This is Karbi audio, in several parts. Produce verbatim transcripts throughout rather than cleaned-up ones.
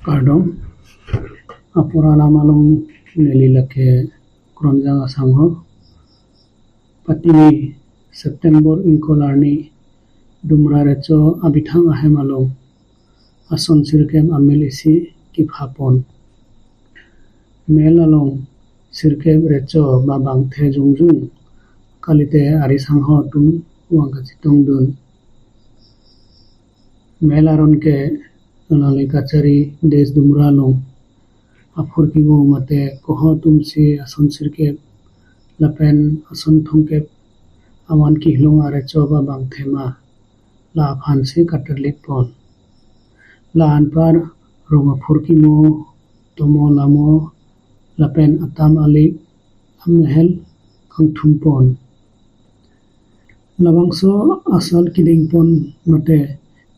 Kardom. Apor alam along neli lake Kronjang asangho. Patini September ingkol arni Dumra Recho abithang ahem along ason sirkep amel isi kiphapon. Mel along sirkep recho ba bangthe jongjung kalite ari sangho atum vang kachetongdun. Mel aron ke alangli kachari Desh Dumra along aphurkimo mate koho atumsi ason sirkep lapen ason thomkep avan kihlong arecho ba bangthe ma, la aphansi katarlikpon. La anpar rong aphurkimo, tomo lamo lapen atam alik amahel kangthumpon. Labangso asal kidingpon mate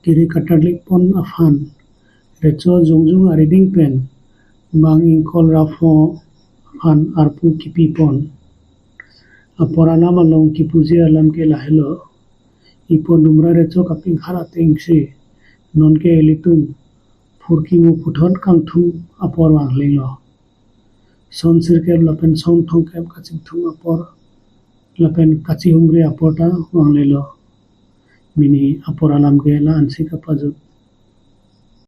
kiri katarlikpon aphan recho jongjung ariding pen bang ingkol ra pho aphan arpu kipipon. Apor alam along kipuji alam ke lahelo. Ipo Dumra Recho kapinghar atengsi nonke ilitum phurkimo puthot kangthum apor vanglelo. Son sirkep lapen son thomkep kachingthum apor lapen kachihumri apor ta vanglelo. Pini apor alam ke la-ansi kapajut.